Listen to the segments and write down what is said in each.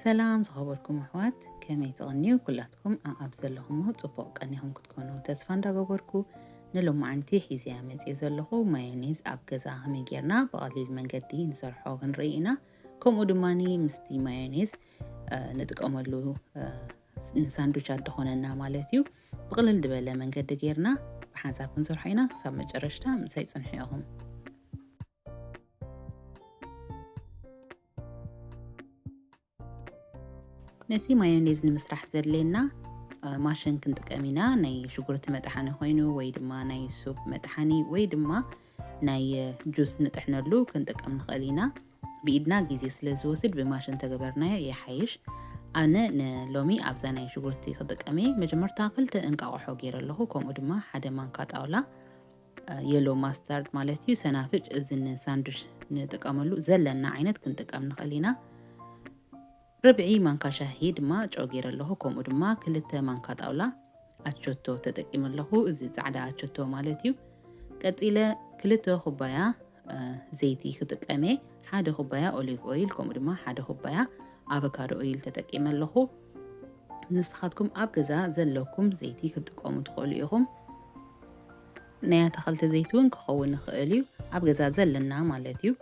ሰላም ዝኸበርኩም ኣሕዋት፣ ከመይ ትቕንዩ? ኩላትኩም ኣኣብ ዘለኹሞ ጽቡቕ ቀኒኹም ክትኮኑ ተስፋ እንዳገበርኩ፣ ንሎማዓንቲ ሒዝያ መጽየ ዘለኹ ማዮኔዝ ኣብ ገዛ ከመይ ጌርና ብቐሊል መንገዲ ንሰርሖ ክንርኢ ኢና። ከምኡ ድማኒ ምስቲ ማዮኔዝ፣ እ፣ ንጥቀመሉ፣ እ፣ ንሳንዱቻት ዝኾነና ማለት እዩ። ብቕልል ዝበለ መንገዲ ጌርና ብሓንሳብ ክንሰርሖ ኢና። ክሳብ መጨረሽታ ምሳይ ጽንሑ ኢኹም። ነቲ ማዮኔዝ ንምስራሕ ዘድልየና፣ እ፣ ማሽን ክንጥቀም ኢና። ናይ ሽጉርቲ መጥሓኒ ኮይኑ ወይ ድማ ናይ ሱፕ መጥሓኒ ወይ ድማ ናይ፣ እ፣ ጁስ ንጥሕነሉ ክንጥቀም ንኽእል ኢና። ብኢድና ግዜ ስለ ዝወስድ ብማሽን ተገበርናዮ ይሓይሽ። ኣነ ንሎሚ ኣብዛ ናይ ሽጉርቲ ክጥቀም እየ። መጀመርታ ክልተ እንቃቑሖ ገይረ ኣለኹ፣ ከምኡ ድማ ሓደ ማንካ ጣውላ፣ እ፣ የሎ ማስታርድ ማለት እዩ፣ ሰናፍጭ፣ እዚ ንሳንዱሽ ንጥቀመሉ ዘለና ዓይነት ክንጥቀም ንኽእል ኢና። ርብዒ ማንካ ሻሂ ድማ ጨው ገይረ ኣለኹ፣ ከምኡ ድማ ክልተ ማንካ ጣውላ ኣቾቶ ተጠቂመ ኣለኹ፣ እዚ ጻዕዳ ኣቾቶ ማለት እዩ። ቀጺለ ክልተ ኩባያ፣ እ፣ ዘይቲ ክጥቀም እየ። ሓደ ኩባያ ኦሊቭ ኦይል፣ ከምኡ ድማ ሓደ ኩባያ ኣቮካዶ ኦይል ተጠቂመ ኣለኹ። ንስኻትኩም ኣብ ገዛ ዘለኩም ዘይቲ ክትጥቀሙ ትኽእሉ ኢኹም። ናይ ኣታኽልቲ ዘይቲ እውን ክኸውን ይኽእል እዩ፣ ኣብ ገዛ ዘለና ማለት እዩ።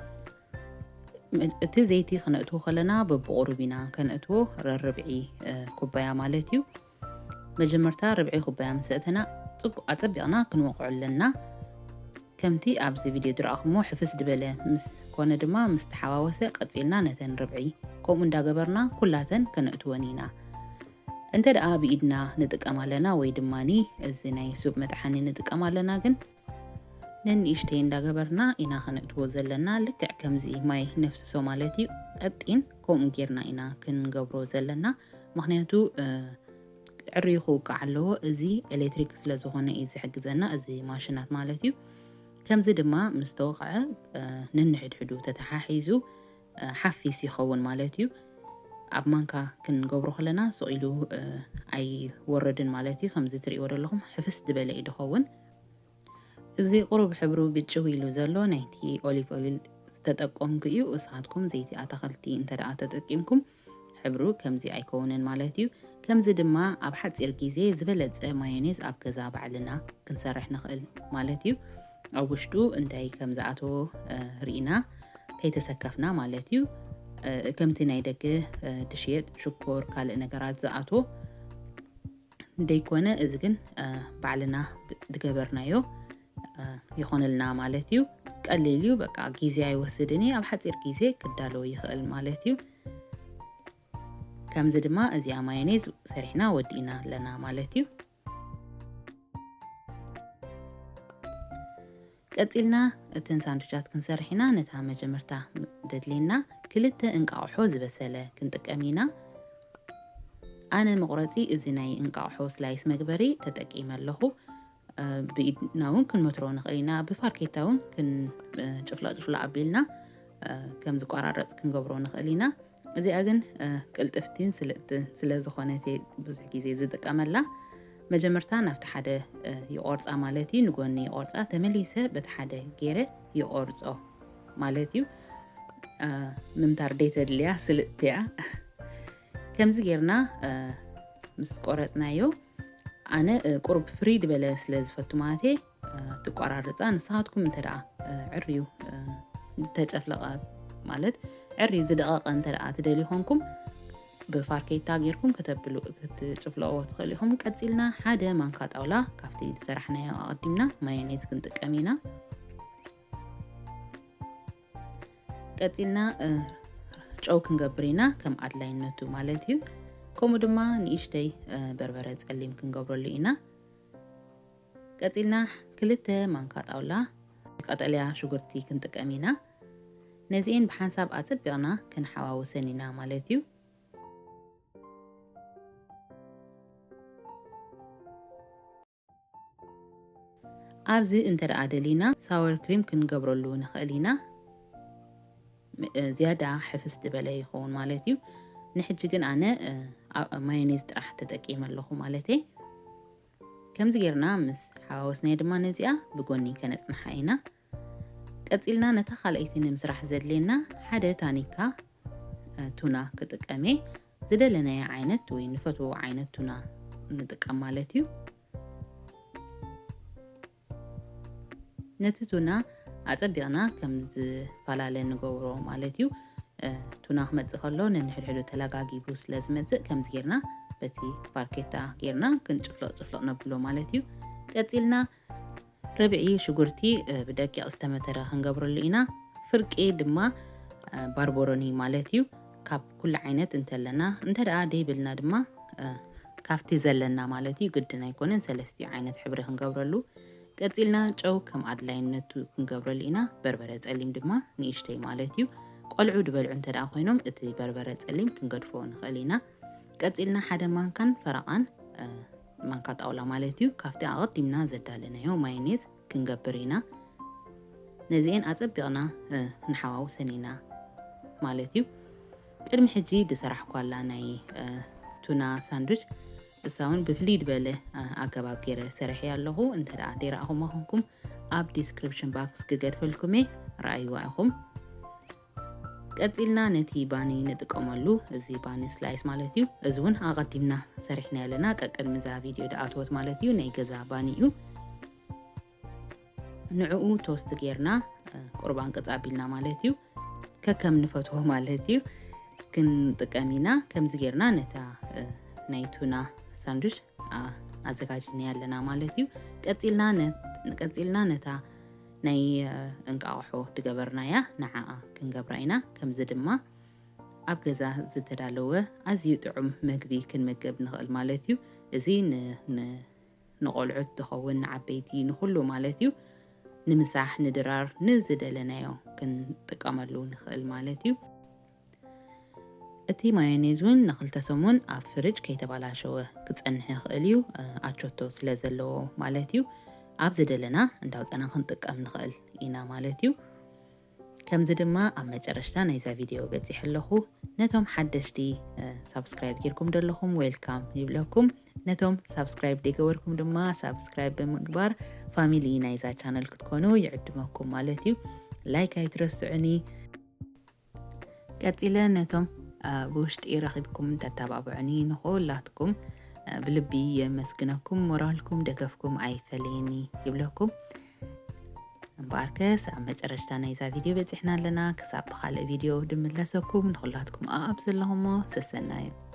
እቲ ዘይቲ ክነእትዎ ከለና በብቑሩብ ኢና ከነእትዎ፣ ረርብዒ፣ እ፣ ኩባያ ማለት እዩ። መጀመርታ ርብዒ ኩባያ ምስ ኣእተና ጽቡቕ ኣጸቢቕና ክንወቕዖ ኣለና። ከምቲ ኣብዚ ቪድዮ ዝረኣኹሞ ሕፍስ ዝበለ ምስ ኮነ ድማ ምስ ተሓዋወሰ ቀጺልና ነተን ርብዒ ከምኡ እንዳገበርና ኩላተን ከነእትወን ኢና። እንተ ደኣ ብኢድና ንጥቀም ኣለና ወይ ድማኒ እዚ ናይ ሱብ መጥሓኒ ንጥቀም ኣለና ግን ነንእሽተይ እንዳገበርና ኢና ከነእትዎ ዘለና። ልክዕ ከምዚ ማይ ነፍስሶ ማለት እዩ። ቀጢን ከምኡ ጌርና ኢና ክንገብሮ ዘለና። ምኽንያቱ፣ እ፣ ዕርዩ ክውቃዕ ኣለዎ። እዚ ኤሌክትሪክ ስለ ዝኾነ እዩ ዝሕግዘና፣ እዚ ማሽናት ማለት እዩ። ከምዚ ድማ ምስ ተወቕዐ፣ እ፣ ነንሕድሕዱ ተተሓሒዙ፣ እ፣ ሓፊስ ይኸውን ማለት እዩ። ኣብ ማንካ ክንገብሮ ከለና ስቕ ኢሉ፣ እ፣ ኣይወርድን ማለት እዩ። ከምዚ ትርእይዎ ዘለኹም ሕፍስ ዝበለ እዩ ዝኸውን። እዚ ቁሩብ ሕብሩ ብጭው ኢሉ ዘሎ ናይቲ ኦሊቭ ኦይል ዝተጠቀምኩ እዩ። ንስኻትኩም ዘይቲ ኣታኽልቲ እንተ ደኣ ተጠቂምኩም ሕብሩ ከምዚ ኣይከውንን ማለት እዩ። ከምዚ ድማ ኣብ ሓጺር ግዜ ዝበለጸ ማዮኔዝ ኣብ ገዛ ባዕልና ክንሰርሕ ንኽእል ማለት እዩ። ኣብ ውሽጡ እንታይ ከም ዝኣተዎ፣ እ፣ ርኢና ከይተሰከፍና ማለት እዩ። እ፣ ከምቲ ናይ ደገ፣ እ፣ ድሽየጥ ሽኮር፣ ካልእ ነገራት ዝኣትዎ ደይኮነ፣ እዚ ግን፣ እ፣ ባዕልና ብ-፣ ዝገበርናዮ፣ እ፣ ይኾነልና ማለት እዩ። ቀሊል እዩ፣ በቃ ግዜ ኣይወስድን እዩ። ኣብ ሓጺር ግዜ ክዳሎ ይኽእል ማለት እዩ። ከምዚ ድማ እዚኣ ማዮኔዝ ሰሪሕና ወዲእና ኣለና ማለት እዩ። ቀጺልና እተን ሳንዱቻት ክንሰርሕ ኢና። ነታ መጀመርታ ደድልየና ክልተ እንቃቑሖ ዝበሰለ ክንጥቀም ኢና። ኣነ መቑረጺ እዚ ናይ እንቃቑሖ ስላይስ መግበሪ ተጠቂመ ኣለኹ። እ፣ ብኢድና እውን ክንመትሮ ንኽእል ኢና። ብፋርኬታ እውን ክን-፣ እ፣ ጭፍላቕ ጭፍላቕ ኣቢልና፣ እ፣ ከም ዝቆራረጽ ክንገብሮ ንኽእል ኢና። እዚኣ ግን፣ እ፣ ቅልጥፍቲን ስልጥትን ስለ ዝኾነት እየ ብዙሕ ግዜ ዝጥቀመላ። መጀመርታ ናብቲ ሓደ፣ እ፣ ይቆርጻ ማለት እዩ፣ ንጎኒ ይቆርጻ፣ ተመሊሰ በቲ ሓደ ገይረ ይቆርጾ ማለት እዩ። እ፣ ምምታር ደይተድልያ ስልጥቲ እያ። ከምዚ ጌርና፣ እ፣ ምስ ቆረጽናዮ፣ ኣነ፣ እ፣ ቁሩብ ፍርይ ዝበለ ስለ ዝፈቱ ማለት እየ፣ እ፣ ትቆራርጻ። ንስኻትኩም እንተ ደኣ፣ እ፣ ዕርዩ፣ እ፣ ዝተጨፍለቐ ማለት ዕርዩ ዝደቐቐ እንተ ደኣ ትደልዩ ኮንኩም፣ ብፋርኬታ ጌርኩም ከተብሉ፣ ክትጭፍለቕዎ ትኽእሉ ኢኹም። ቀጺልና ሓደ ማንካ ጣውላ ካብቲ ዝሰራሕናዮ ኣቐዲምና ማዮኔዝ ክንጥቀም ኢና። ቀጺልና፣ እ፣ ጨው ክንገብር ኢና፣ ከም ኣድላይነቱ ማለት እዩ። ከምኡ ድማ ንእሽተይ፣ እ፣ በርበረ ጸሊም ክንገብረሉ ኢና። ቀጺልና ክልተ ማንካ ጣውላ ቀጠልያ ሽጉርቲ ክንጥቀም ኢና። ነዚኤን ብሓንሳብ ኣጸቢቕና ክንሓዋውሰን ኢና ማለት እዩ። ኣብዚ እንተ ደኣ ደሊና ሳወር ክሪም ክንገብረሉ ንኽእል ኢና። ም-፣ እ፣ ዝያዳ ሕፍስ ዝበለ ይኸውን ማለት እዩ። ንሕጂ ግን ኣነ፣ እ፣ ኣ-፣ ማዮኔዝ ጥራሕ ተጠቂመ ኣለኹ ማለት እየ። ከምዚ ጌርና ምስ ሓዋወስናዮ ድማ ነዚኣ ብጎኒ ከነጽንሓ ኢና። ቀጺልና ነታ ካልኣይቲ ንምስራሕ ዘድልየና ሓደ ታኒካ፣ እ፣ ቱና ክጥቀም እየ። ዝደለናዮ ዓይነት ወይ ንፈትዎ ዓይነት ቱና ንጥቀም ማለት እዩ። ነቲ ቱና ኣጸቢቕና ከም ዝፈላለ ንገብሮ ማለት እዩ። ቱና ክመጽእ ከሎ ነንሕድሕዱ ተለጋጊቡ ስለ ዝመጽእ ከምዚ ጌርና በቲ ፋርኬታ ጌርና ክንጭፍለቕ ጭፍለቕ ነብሎ ማለት እዩ። ቀጺልና ርብዒ ሽጉርቲ ብደቂቕ ዝተመተረ ክንገብረሉ ኢና። ፍርቂ ድማ ባርቦሮኒ ማለት እዩ። ካብ ኩሉ ዓይነት እንተለና እንተ ደኣ ደይብልና ድማ ካብቲ ዘለና ማለት እዩ። ግድን ኣይኮነን ሰለስቲኡ ዓይነት ሕብሪ ክንገብረሉ። ቀጺልና ጨው ከም ኣድላይነቱ ክንገብረሉ ኢና። በርበረ ጸሊም ድማ ንእሽተይ ማለት እዩ። ቆልዑ ዝበልዑ እንተ ደኣ ኮይኖም እቲ በርበረ ጸሊም ክንገድፎ ንኽእል ኢና። ቀጺልና ሓደ ማንካን ፈረቓን ማንካ ጣውላ ማለት እዩ። ካብቲ ኣቐዲምና ዘዳለናዮ ማዮኔዝ ክንገብር ኢና። ነዚኤን ኣጸቢቕና ክንሓዋውሰን ኢና ማለት እዩ። ቅድሚ ሕጂ ዝሰራሕኳላ ናይ ቱና ሳንዱች እሳ እውን ብፍልይ ዝበለ ኣገባብ ገይረ ሰረሐ ኣለኹ። እንተ ደኣ ደይረኣኹማ ኮንኩም ኣብ ዲስክሪፕሽን ባክስ ክገድፈልኩም እየ፣ ረኣይዋ ኢኹም። ቀጺልና ነቲ ባኒ ንጥቀመሉ፣ እዚ ባኒ ስላይስ ማለት እዩ። እዚ እውን ኣቐዲምና ሰሪሕና ኣለና፣ ቀቅድሚ እዛ ቪድዮ ደኣትወት ማለት እዩ፣ ናይ ገዛ ባኒ እዩ። ንዕኡ ቶስት ጌርና ቁርባን ቅጻ ኣቢልና ማለት እዩ፣ ከከም ንፈትዎ ማለት እዩ ክንጥቀም ኢና። ከምዚ ጌርና ነታ ናይ ቱና ሳንዱች ኣዘጋጅና ኣለና ማለት እዩ። ቀጺልና ነታ ናይ እንቃቑሖ ድገበርናያ ንዓኣ ክንገብራ ኢና። ከምዚ ድማ ኣብ ገዛ ዝተዳለወ ኣዝዩ ጥዑም መግቢ ክንመገብ ንኽእል ማለት እዩ። እዚ ንቆልዑት ዝኸውን ንዓበይቲ ንኹሉ ማለት እዩ። ንምሳሕ ንድራር ንዝደለናዮ ክንጥቀመሉ ንኽእል ማለት እዩ። እቲ ማዮኔዝ እውን ንክልተ ሰሙን ኣብ ፍርጅ ከይተባላሸወ ክጸንሕ ይኽእል እዩ፣ ኣቾቶ ስለ ዘለዎ ማለት እዩ። ኣብ ዝደለና እንዳውፀና ክንጥቀም ንኽእል ኢና ማለት እዩ። ከምዚ ድማ ኣብ መጨረሽታ ናይዛ ቪድዮ በጺሐ ኣለኹ። ነቶም ሓደሽቲ ሳብስክራይብ ጌርኩም ዘለኹም ዌልካም ይብለኩም። ነቶም ሳብስክራይብ ዘይገበርኩም ድማ ሳብስክራይብ ብምግባር ፋሚሊ ናይዛ ቻነል ክትኮኑ ይዕድመኩም ማለት እዩ። ላይክ ኣይትረስዑኒ። ቀጺለ ነቶም ብውሽጢ ረኺብኩም እንተተባብዑኒ ንኹላትኩም ብልቢ የመስግነኩም። ሞራልኩም ደገፍኩም ኣይፈለየኒ ይብለኩም። እምበኣርከስ ኣብ መጨረሽታ ናይዛ ቪድዮ በጺሕና ኣለና። ክሳብ ብኻልእ ቪድዮ ድምለሰኩም ንኹላትኩም ኣብ ዘለኹሞ ሰሰናዩ።